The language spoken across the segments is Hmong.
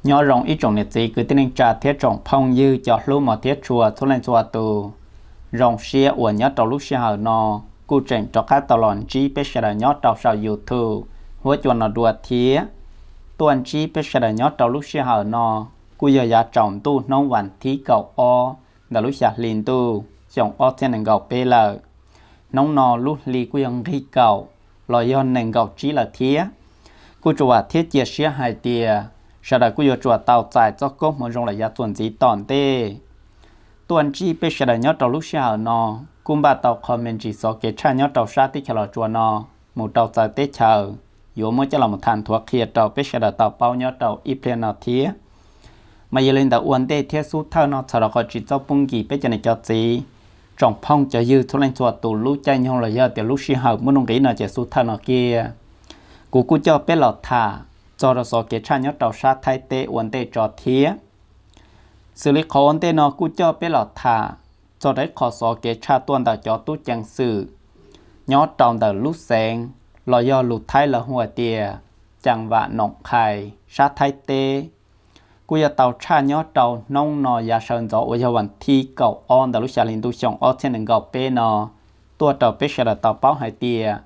Nyob zoo ib tsoom niam txiv kwv tij neej tsa thiab tsoom phooj ywg cov hlub mos thiab tshua txhua leej txhua tus. Zoo siab uas nyob rau lub sij hawm no kuj tseem rov qab tau los ntsib peb sawv daws nyob rau saum YouTube huab cua no dua thiab. Tuaj ntsib peb sawv daws nyob rau lub sij hawm no kuj yog yav tsaus ntuj hnub vas thib kaum ob ntawm lub xya hli ntuj xyoo ob txhiab nees nkaum peb lawm. Hnub no lub hli kuj yog nqig kaum los yog nees nkaum tsib lawm thiab. Kuj tsuas vam thiab cia siab hais tias sawv daws kuj yuav tsuas tau txais txoj koob hmoov zoo lawm yav txuas ntxiv tom ntej. Tuaj ntsib peb sawv daws nyob rau lub sij hawm no kuj npaj tau qho me ntsis xov kev tshaj nyob rau sab teb chaws Los Tsuas no mus rau txawv teb chaws, yuav muab coj los tham nthuav qhia rau peb sawv daws tau paub nyob rau ib pliag no thiab. Mas yog li ntawd ua ntej thiab xub thawj no txhawm rau qhov tsis txhob pub nkim peb cov niam cov txiv, tsoom phooj cov ywg txhua leej txhua tus lub caij nyoog los yog tias lub sij hawm muaj nuj nqis no ces xub thawj no kiag kuv kuj coj peb los tham txog rau xov kev tshaj nyob rau sab Thaib teb ua ntej tso thiab. Xws li qhov ua ntej no kuj coj peb los tham txog rau ib qho xov kev tshaj tuaj ntawm cov tub ceev xwm nyob rau ntawm lub xeev los yog lus Thaib lawv hu hais tias Cam Vam Noom Qhais sab Thaib teb. Kuj yog tau tshaj nyob rau hnub no yav sawv ntxov uas yog vas thib kaum ob ntawm lub xya hli ntuj xyoo ob txhiab nees nkaum peb no tuaj rau peb sawv daws tau paub hais tias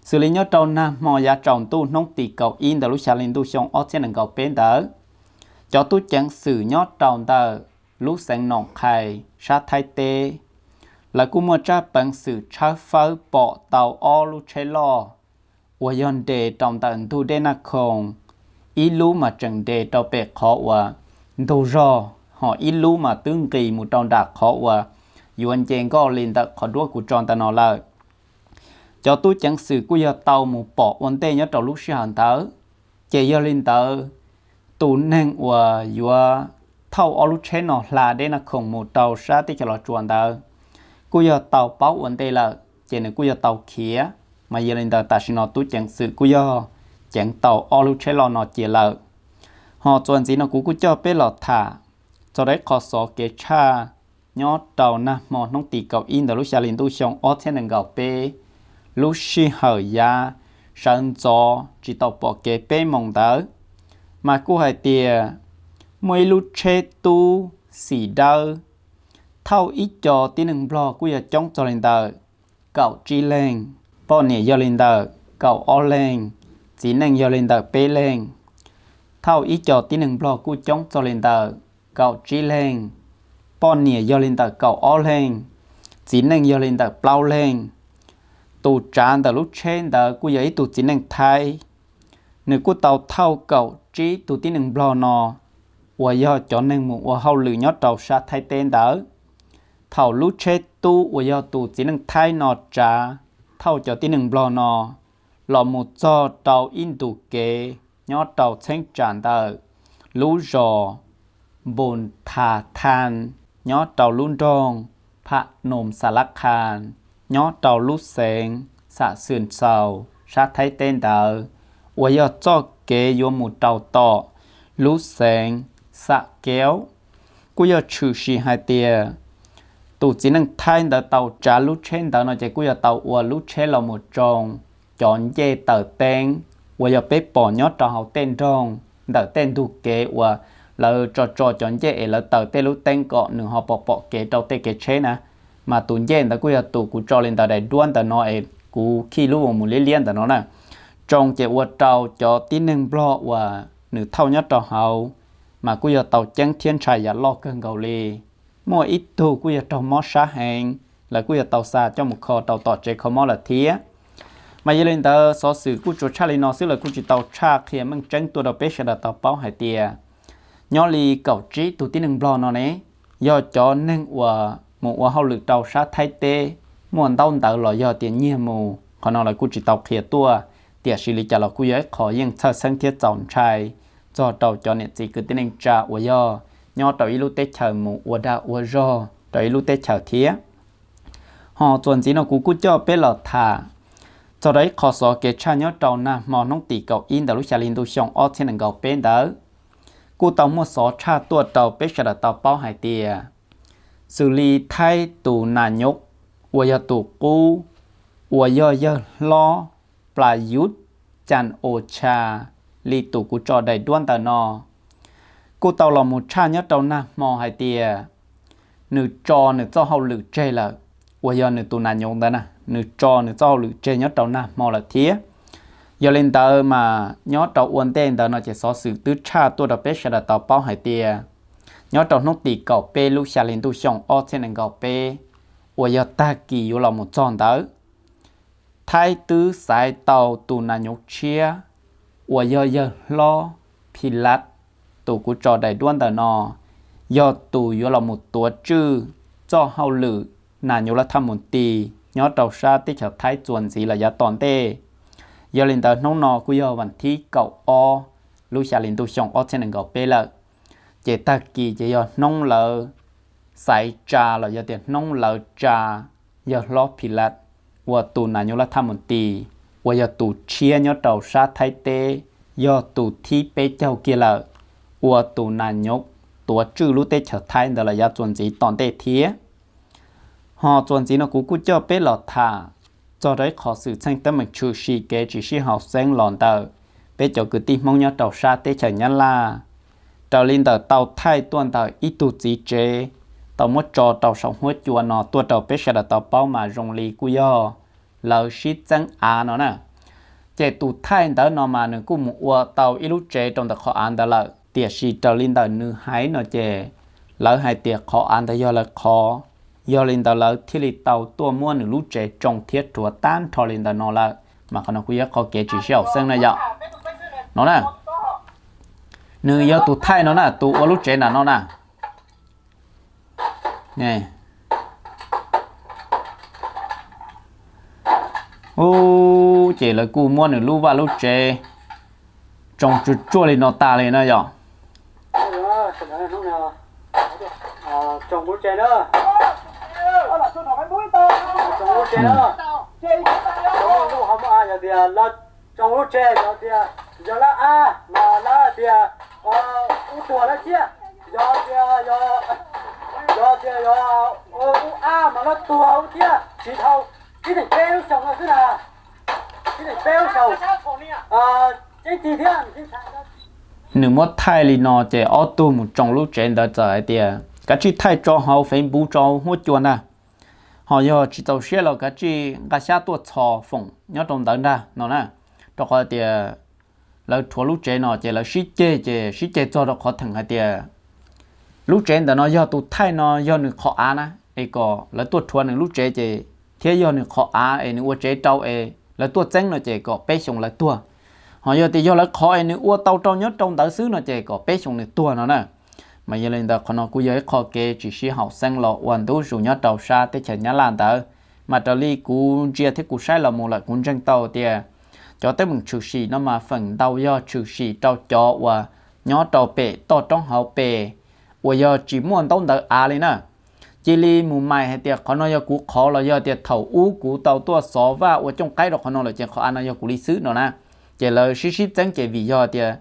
xws li nyob rau nag hmo yav tsaus ntuj hnub tim kaum ib ntawm lub xya hli ntuj xyoo ob txhiab nees nkaum peb ntawd, cov tub ceev xwm nyob rau ntawm lub xeev Noom Qhais sab Thaib teb, lawv kuj muaj tsab peev xwm tshawb fawb pom tau ob lub tsheb loj uas yog nres rau ntawm ntug dej Naj Khoom, ib lub mas tseem nres rau pem qhov uas ntug zog, ho ib lub mas twb nqis mus rau nram qhov uas yuav nce nkoj li ntawm qhov duab kuv tso ntawm no lawm. Cov tub ceev xwm kuj yog tau mus pom ua ntej nyob rau lub sij hawm ntawd, ces yog li ntawd tus neeg uas yuav thauj ob lub tsheb no hla dej Naj Khoom mus rau sab teb chaws Los Tsuas ntawd kuj yog tau paub ua ntej lawm ces nws kuj yog tau khiav. Mas yog li ntawd tam sim no tub ceev xwm kuj yog ceev tau ob lub tsheb loj no cia lawm. Ho txuas ntxiv no kuv kuj coj peb los tham txog rau ib qho xov kev tshaj nyob rau nag hmo hnub tim kaum ib ntawm lub xya hli ntuj xyoo ob txhiab nees nkaum peb, lub sij hawm yav sawv ntxov tsis tau pom kev peb moos ntawd, mas kuj hais tias muaj ib lub tsheb tub xim dawb thauj ib co tib neeg Nplog kuj yog coob txog li ntawm kaum tsib leeg, poj niam yog li ntawm kaum ob leeg, txiv neej yog li ntawm peb leeg. Thauj ib co tib neeg Nplog kuj coob txog li ntawm kaum tsib leeg, poj niam yog li ntawm kaum ob leeg, txiv neej yog li ntawm plaub leeg. Tus tsav ntawm lub tsheb ntawd kuj yog ib tug txiv neej Thaib, nws kuj tau thauj kaum tsib tus tib neeg Nplog no uas yog cov neeg mus ua hauj lwm nyob rau sab Thaib teb ntawd. Thaum lub tsheb tub uas yog tus txiv neej Thaib no tsav thauj cov tib neeg Nplog no los mus txog rau ib ntu kev nyob rau txheeb tsam ntawm lub zos Npus Thas Thas nyob rau lub nroog Pham Noos Xas Lab Khas nyob rau lub xeev Xam Xwm Xaus sab Thaib teb ntawd, uas yog txoj kev yuav mus rau tom lub xeev Xam Keub. Kuj yog tshwm sim hais tias tus txiv neej Thaib ntawd tau tsav lub tsheb ntawd no ces kuj yog tau ua lub tsheb los mus tsoo cov ncej taws teeb uas yog peb pom nyob rau hauv tej nroog ntawm tej ntug kev uas lawv tso tso cov ncej es lawv taws tej lub teeb kom nws ho pom pom kev rau tej kev tsheb na. Mas tus ncej ntawd kuj yog tus kuv tso li ntawm daim duab ntawm no es kuv khij lub uas mus liab liab ntawm no na. Tsoo ces ua rau cov tib neeg Nplog uas nws thauj nyob rau hauv mas kuj yog tau ceeb thiab ntshai yam loj kawg nkaus li. Muaj ib tug kuj yog raug mob sab heev, lawv kuj yog tau xa coj mus kho rau tom tsev kho mob lawm thiab. Mas yog li ntawd xov xwm kuj tsuas tshaj li no xwb, lawv kuj tsis tau tshaj qhia meej tseeb tuaj rau peb sawv daws tau paub hais tias nyob li kaum tsib tus tib neeg Nplog no ne, yog cov neeg uas mus ua hauj lwm rau sab Thaib teb muaj ntaub ntawv los yog tias nyiag mus, qhov no lawv kuj tsis tau qhia tuaj. Tiam sis li cas los kuj yog ib qho yeej txhawj xeeb thiab txaus ntshai txog rau cov niam txiv kwv tij neej tsa uas yog nyob rau ib lub teb chaws mus ua dag ua zog rau ib lub teb chaws thiab. Ho txuas ntxiv no kuv kuj coj peb los tham txog rau ib qho xov kev tshaj nyob rau nag hmo hnub tim kaum ib ntawm lub xya hli ntuj xyoo ob txhiab nees nkaum peb ntawd. Kuj tau muaj xov tshaj tuaj rau peb sawv daws tau paub hais tias xws li Thaib tus nas nyuj uas yog tus qub uas yog yawg hlob Playuth Chan-o-cha li tus kuv tso daim duab ntawm no, kuj tau los mus tshaj nyob rau nag hmo hais tias nws tso nws txoj hauj lwm tseg lawm, uas yog nws tus nas nyuv ntawd na, nws tso nws txoj hauj lwm tseg nyob rau nag hmo lawm thiab. Yog li ntawd mas nyob rau ua ntej ntawd no ces xov xwm twb tshaj tuaj rau peb sawv daws tau paub hais tias nyob rau hnub tim kaum peb lub xya hli ntuj xyoo ob txhiab nees nkaum peb, uas yog tag kis yuav los mus txog ntawd, Thaib twb xaiv tau tus nas nyuv tshiab uas yog yawg hlob Philav, tus kuv tso daim duab ntawm no, yog tus yuav los mus tuav tswj txoj hauj lwm nas nyuv lab thaj mus tis nyob rau sab teb chaws Thaib txuas ntxiv los yav tom ntej. Yog li ntawd hnub no kuj yog vas thib kaum ob lub xya hli ntuj xyoo ob txhiab nees nkaum peb lawm, ces tag kis ces yog hnub lawv xaiv tsa los yog tias hnub lawv tsa yawg hlob Philav ua tus nas nyuv lab thaj mus tis uas yog tus tshiab nyob rau sab Thaib teb, yog tus thib peb caug kiag lawm, ua tus nas nyuv tuav tswj lub teb chaws Thaib ntawd los yav txuas ntxiv tom ntej thiab. Ho txuas ntxiv no kuv kuj coj peb los tham txog rau ib qho xwm txheej teeb meem tshwm sim kev tsis sib haum xeeb los ntawm peb cov kwv tij Hmoob nyob rau sab teb chaws Nyab Laj, raws li ntawm tau thaij tuaj ntawm ib tug txiv tsev tau muab tso rau saum huab cua no tuaj rau peb sawv daws tau paub mas zoo li kuj yog lawv sib txeeb av no na. Ces tus thaij ntawd no mas nws kuj mus ua tau ib lub tsev rau ntawm qhov av ntawd lawm, tiam sis raws li ntawm nws hais no ces lawv hais tias qhov av ntawd yog lawv qhov, yog li ntawd lawv thiaj li tau tuaj muab nws lub tsev tsoo thiab rhuav tag nrho li ntawm no lawm. Mas qhov no kuj yog qhov kev tsis sib haum xeeb na yom. No na, nws yog tus thaij no na, tus ua lub tsev nram no na. Ub, ces lawv kuj muab nws lub vaj lub tsev tsoo tsuag tsuag li no tas li na yom. Tsoo lub tsev, yog tias lawv av mas lawv tias ub tuag lawv thiab, yog tias, yog tias yog ub av mas lawv tuag thiab, tsis dhau ib teem peb lub xyoo no xwb na, ib teem peb lub xyoo, ceeb ti thiab. Nws muab thaij li no ces ob tug mus tsoo lub tsev ntawd txawm hais tias kav tsij thaij tso hauv Facebook tso huab cua ntag, ho yog tsis txaus siab los kav tsij nqa xyab tuaj txhos foom nyob rau ntawd ntag no na. Rau qhov tias lawv rhuav lub tsev no ces lawv sib ceg, ces sib ceg txog rau qhov theem hais tias lub tsev ntawm no yog tus thaij no yog nws qhov av na, es kom lawv tuaj rhuav nws lub tsev ces thiab yog nws qhov av es nws ua tsev rau es lawv tuaj txeeb no ces kom peb xyoos lawv tuag. Ho yog tias yog lawv qhov es nws ua tau rau nyob rau ntawd xwb no ces kom peb xyoos nws tuag no na. Mas yog li ntawd qhov no kuj yog ib qho kev tsis sib haum xeeb los ua ntu zus nyob rau sab teb chaws Nyab Laj ntawd. Mas raws li kuv ntsia thiab kuv saib los mus lawm kuv ntseeg tau tias cov teeb meem tshwm sim no mas feem ntau yog tshwm sim rau cov uas nyob rau pem toj roob hauv pes uas yog tsis muaj ntaub ntawv av li na. Cia li mus mais hais tias qhov no yog kuv qhov los yog tias thaum ub kuv tau tuaj xov vaj ua cooj qaib rau qhov no lawm ces qhov av no yog kuv li xwb no na. Ces lawv sib sib txeeb ces vim yog tias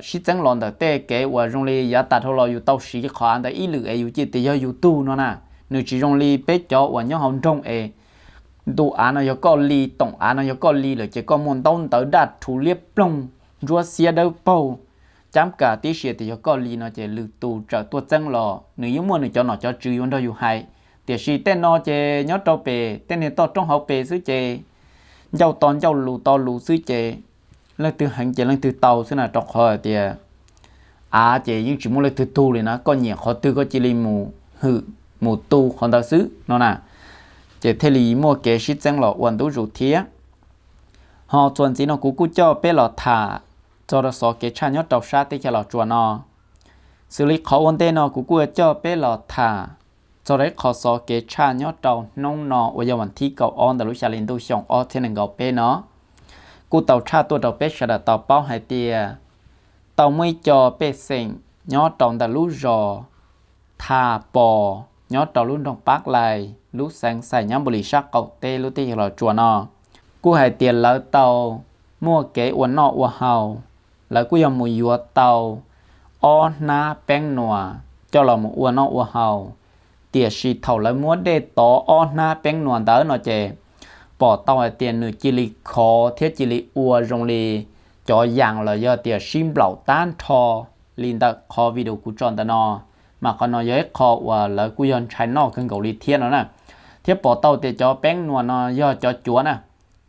sib txeeb los ntawm tej kev uas zoo li yav tas dhau los yus tau siv qhov av ntawd ib lwm es yus cia tias yog yus tug no na. Nws tsis zoo li peb cov uas nyob hauv nroog es ntu av no yog koj li, toom av no yog koj li lawm ces koj muaj ntaub ntawv daj rhuv liab ploog, ntsuab xiab dawb paug, cab kas tib si tias yog koj li no ces lwm tus txawm tuaj txeeb los nws yeej muaj nws cov nom cov tswv yuav nrog yus hais. Tiam sis tej no ces nyob rau pem tej niag toj roob hauv pes xwb ces ncauj to ncauj lus to lus xwb ces leej twg heev ces leej twg tau xwb na, rau qhov tias av ces yeej tsis muaj leej twg tu li na, koj nyiam qhov twg koj cia li mus hwm mus tu qhov ntawd xwb no na. Ces thiaj li muaj kev sib txeeb los ua ntu zus thiab. Ho txuas ntxiv no kuv kuj coj peb los tham txog rau xov kev tshaj nyob rau sab teb chaws Los Tsuas no. Xws li qhov ua ntej no kuv kuj coj peb los tham txog rau ib qho xov kev tshaj nyob rau hnub no uas yog vas thib kaum ob ntawm lub xya hli ntuj xyoo ob txhiab nees nkaum peb no. Kuj tau tshaj tuaj rau peb sawv daws tau paub hais tias tau muaj ib co pej xeem nyob rau ntawm lub zos Tha Pos nyob rau lub nroog Pab Lais lub xeev Xais Nyab Npu Lis sab qaum teb lub teb chaws Los Tsuas no, kuj hais tias lawv tau muaj kev ua noj ua haus, lawv kuj yog mus yuav tau ob hnab peeb nuas coj los mus ua noj ua haus. Tiam sis thaum lawv muab dej tov ob hnab peeb nuas ntawd no ces pom tau hais tias nws cia li khov thiab cia li ua zoo li cov yas los yog tias sib nplaum tag nrho li ntawm qhov video kuv tso ntawm no, mas qhov no yog ib qho uas lawv kuj yog ntshai noj kawg nkaus li thiab no na. Thiab pom tau tias cov peeb nuas no yog cov cuav na,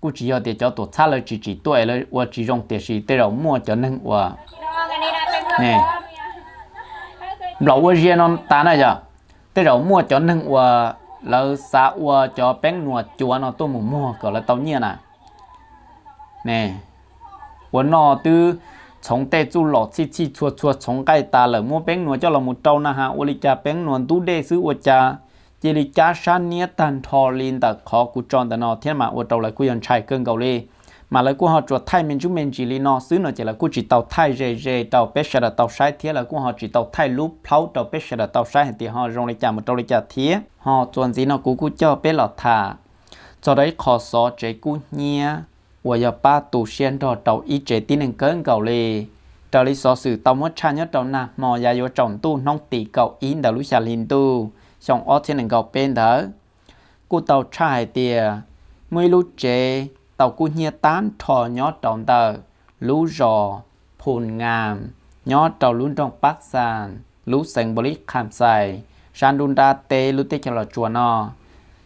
kuj tsis yog tias cov tuam txhab lawv tsis tsim tuaj es lawv ua tsis zoo, tiam sis tej zaum muaj cov neeg uas ne nplaum ua ziag no tas na yom, tej zaum muaj cov neeg uas lawv xav ua cov peeb nuas cuav no tuaj mus muag kom lawv tau nyiaj na. Ne, ua noj twb txhoov tej txuj lom txhij txhij txhua txhua txhoov nqaij tas lawm, muab peeb nuas coj los mus rau na has, ua li cas peeb nuas ntub dej xwb ua cas cia li cab sab niab tag nrho li ntawm qhov kuv tso ntawm no thiab mas ua rau lawv kuj yog ntshai kawg nkaus li. Mas lawv kuj ho tsuas thaij me ntsis me ntsis li no xwb no ces lawv kuj tsis tau thaij ze ze rau peb sawv daws tau saib thiab lawv kuj ho tsis tau thaij lub plhaub rau peb sawv daws tau saib hais tias ho zoo li cas mus rau li cas thiab. Ho txuas ntxiv no kuv kuj coj peb los tham txog rau ib qho xov tsev kub hnyiab uas yog pab tu siab nrog rau ib tsev tib neeg kawg nkaus li. Raws li xov xwm tau muab tshaj nyob rau nag hmo yav yuav tsaus ntuj hnub tim kaum ib ntawm lub xya hli ntuj xyoo ob txhiab nees nkaum peb ntawd, kuj tau tshaj hais tias muaj ib lub tsev tau kub hnyiab tag nrho nyob rau ntawm lub zos Phun Ngam, nyob rau lub nroog Pab Xas, lub xeev Npaus Lis Kham Xais, sab nruab nrab teb lub teb chaws Los Tsuas no.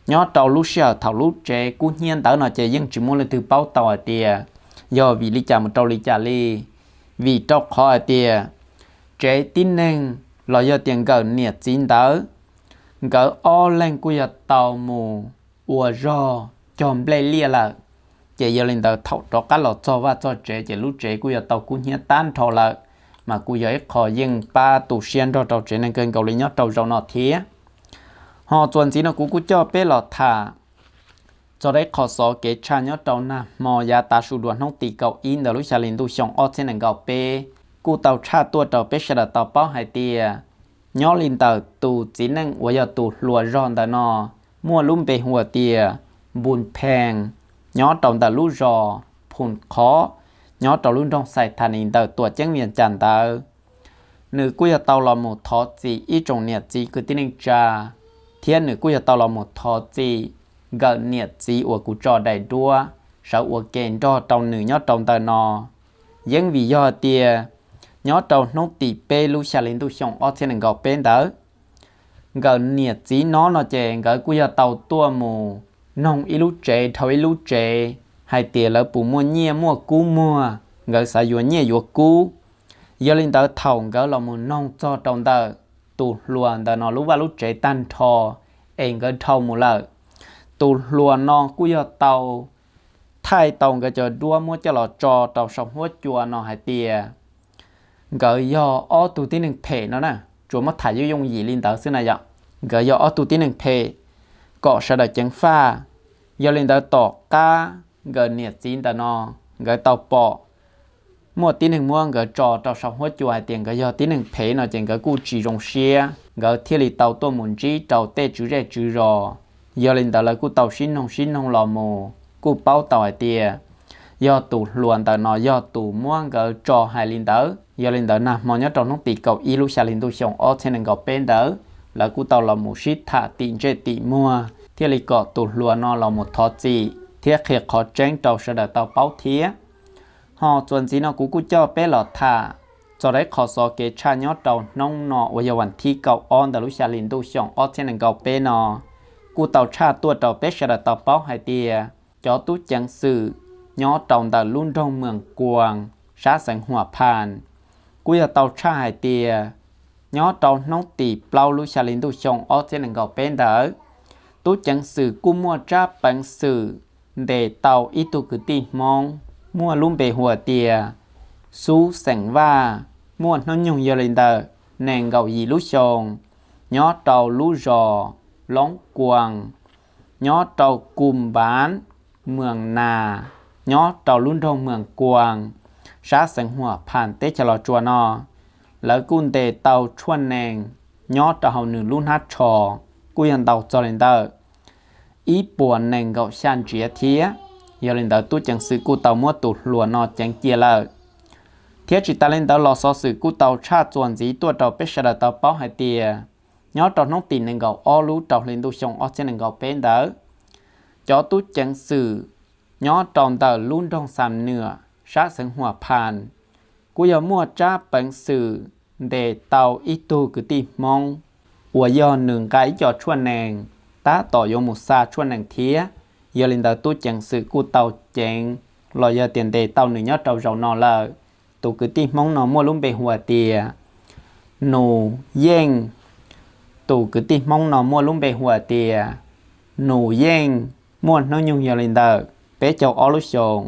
Nyob rau lub sij hawm thaum lub tsev kub hnyiab ntawd no ces yeej tsis muaj leej twg paub tau hais tias yog vim li cas mus rau li cas li, vim rau qhov hais tias tsev tib neeg los yog tias nkawm niam txiv ntawd, nkawd ob leeg kuj yog tau mus ua zog cog nplej liaj lawm. Ces yog li ntawd thaum rov qab los txog vaj txog tsev ces lub tsev kuj yog tau kub hnyiab tag nrho lawm, mas kuj yog ib qho yeej pab tu siab nrog rau tsev neeg kawg nkaus li nyob rau zaum no thiab. Ho txuas ntxiv no kuv kuj coj peb los tham txog rau ib qho xov kev tshaj nyob rau nag hmo yav tav su dua hnub tim kaum ib ntawm lub xya hli ntuj xyoo ob txhiab nees nkaum peb, kuj tau tshaj tuaj rau peb sawv daws tau paub hais tias nyob li ntawm tus txiv neej uas yog tus hluas zog ntawm no muaj lub npe hu tias Npun Pheej, nyob rau ntawm lub zos Phun Qhov, nyob rau lub nroog Xais Thas Nis ntawm tuam ceeb Vias Cas ntawd. Nws kuj yog tau los mus thov txim ib tsoom niam txiv kwv tij neej tsa, thiab nws kuj yog tau los mus thov txim nkawm niam txiv uas kuv tso daim duab sawv ua ke nrog rau nws nyob rau ntawm no. Yeeb vim yog tias nyob rau hnub tim peb lub xya hli ntuj xyoo ob txhiab nees nkaum peb ntawd, nkawm niam txiv no no ces nkawd kuj yog tau tuaj mus noog ib lub tsev dhau ib lub tsev hais tias lawv puas muaj nyiaj muaj kub muag, nkawd xav yuav nyiaj yuav kub. Yog li ntawd thaum nkawd los mus noog txog rau ntawm tus hluas ntawm no lub vaj lub tsev tag nrho es nkawd dhau mus lawm, tus hluas no kuj yog tau thaij tau nkawd cov duab muab coj los tso rau saum huab cua no hais tias nkawd yog ob tug tib neeg phem no na, tsuas muab tham yooj yooj yim li ntawd xwb na yom. Nkawd yog ob tug tib neeg phem kom sawv daws ceev faj. Yog li ntawd tom qab nkawm niam txiv ntawm no nkawd tau pom muaj tib neeg muab nkawd tso rau saum huab cua hais tias nkawd yog tib neeg phem no ces nkawd kuj tsis zoo siab, nkawd thiaj li tau tuaj mus ntsib rau tej tswv zej tswv zos. Yog li ntawd lawv kuj tau sib noog sib noog los mus kuj paub tau hais tias yog tus hluas ntawm no yog tus muab nkawd tso hais li ntawd. Yog li ntawd nag hmo nyob rau hnub tim kaum ib lub xya hli ntuj xyoo ob txhiab nees nkaum peb ntawd, lawv kuj tau los mus sib tham tim ntsej tim muag thiaj li kom tus hluas no los mus thov txim thiab qhia qhov tseeb rau sawv daws tau paub thiab. Ho txuas ntxiv no kuv kuj coj peb los tham txog rau ib qho xov kev tshaj nyob rau hnub no uas yog vas thib kaum ob ntawm lub xya hli ntuj xyoo ob txhiab nees nkaum peb no, kuj tau tshaj tuaj rau peb sawv daws tau paub hais tias cov tub ceev xwm nyob rau ntawm lub nroog Mws Kuas sab xeev Huam Phas kuj yog tau tshaj hais tias nyob rau hnub tim plaub lub xya hli ntuj xyoo ob txhiab nees nkaum peb ntawd, tub ceev xwm kuj muaj tsab peev xwm ntes tau ib tug kwv tij Hmoob muaj lub npe hu tias Xub xeem Vaj, muaj hnub nyoog yog li ntawm nees nkaum yim lub xyoo, nyob rau lub zos Loob Kuas, nyob rau Kus Npas, Mws Nas, nyob rau lub nroog Mws Kuas, sab xeev Huam Phas teb chaws Los Tsuas no. Lawv kuj ntes tau tshuaj nees nyob rau hauv nws lub hnab tsho kuj yog ntau txog li ntawm ib puas nees nkaum xya ntsiav thiab. Yog li ntawd tub ceev xwm kuj tau muab tus hluas no ceev cia lawm. Thiab tsis tas li ntawd los xov xwm kuj tau tshaj txuas ntxiv tuaj rau peb sawv daws tau paub hais tias nyob rau hnub tim nees nkaum ob lub rau hli ntuj xyoo ob txhiab nees nkaum peb ntawd, cov tub ceev xwm nyob rau ntawm lub nroog Xam Nwam sab xeev Huam Phas kuj yog muaj tsab peev xwm ntes tau ib tug kwv tij Hmoob uas yog nws nqa ib co tshuaj nees, tab tom yuav mus xa tshuaj nees thiab. Yog li ntawd tub ceev xwm kuj tau ceev los yog tias ntes tau nws nyob rau zaum no lawm. Tus kwv tij Hmoob no muaj lub npe hu hais tias Nus Yeej. Tus kwv tij Hmoob no muaj lub npe hu hais tias Nus Yeej, muaj hnub nyoog yog li ntawm peb caug ob lub xyoos,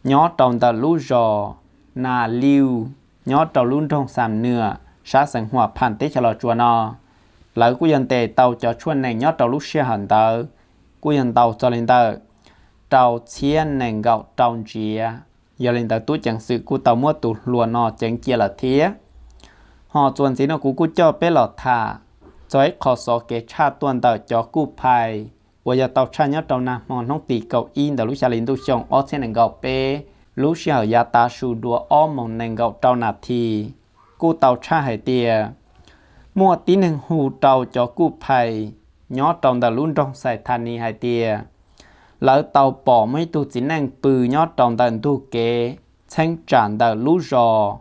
nyob rau ntawm lub zos Nas Liuj, nyob rau lub nroog Xam Nwam, sab xeev Huam Pham teb chaws Los Tsuas no. Lawv kuj yog ntes tau cov tshuaj nees nyob rau lub sij hawm ntawd kuj yog ntau txog li ntawm rau txhiab nees nkaum rau ntsiav. Yog li ntawd tub ceev xwm kuj tau muab tus hluas no ceev cia lawm thiab. Ho txuas ntxiv no kuv kuj coj peb los tham txog ib qho xov kev tshaj tuaj ntawm cov kuj phais uas yog tau tshaj nyob rau nag hmo hnub tim kaum ib ntawm lub xya hli ntuj xyoo ob txhiab nees nkaum peb, lub sij hawm yav tav su dua ob moos nees nkaum rau nas this, kuj tau tshaj hais tias muaj tib neeg hu rau cov kuj phais nyob rau ntawm lub nroog Xais Thas Nis hais tias lawv tau pom muaj ib tug txiv neej pw nyob rau ntawm ntug kev txheeb tsam ntawm lub zos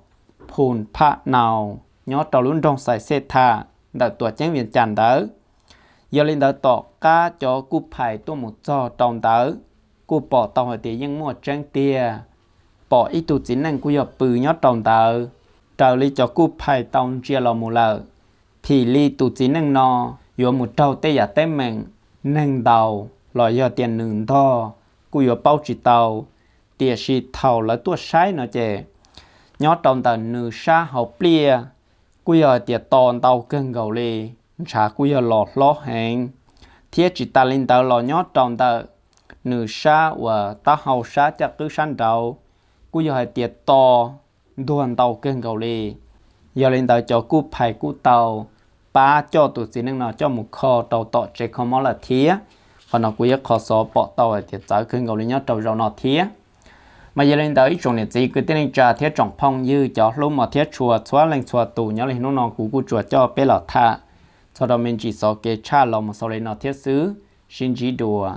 Phum Phaj Nau, nyob rau lub nroog Xais Xej Thas ntawm tuam ceeb Vias Cas ntawd. Yog li ntawd tom qab cov kuj phais tuaj mus txog rau ntawd, kuj pom tau hais tias yeej muaj tseeb tiag, pom ib tug txiv neej kuj yog pw nyob rau ntawd. Raws li cov kuj phais tau ntsia los mus lawm, phim li tus txiv neej no yuav mus raug tej yam teeb meem neeg ntaus los yog tias nws ntog kuj yuav paub tsis tau. Tiam sis thaum lawv tuaj saib no ces nyob rau ntawm nws sab hauv pliaj kuj yog hais tias to ntau kawg nkaus li, ntshav kuj yog los hlob heev, thiab tsis tas li ntawd los nyob rau ntawm nws sab uas taub hau sab caj qwb sab nraud kuj yog hais tias to ntuag ntau kawg nkaus li. Yog li ntawd cov kuj phais kuj tau pab coj tus txiv neej no coj mus kho rau tom tsev kho mob lawm thiab. Qhov no kuj yog qhov xov pom tau hais tias txawv kawg nkaus li nyob rau zaum no thiab. Mas yog li ntawd ib tsoom niam txiv kwv tij neej tsa thiab tsoom phooj ywg cov hlub mos thiab tshua txhua leej txhua tus, nyob li hnub no kuv kuj tsuas coj peb los tham txog rau me ntsis xov kev tshaj los mus xaus li no thiab xwb. Sib ntsib dua.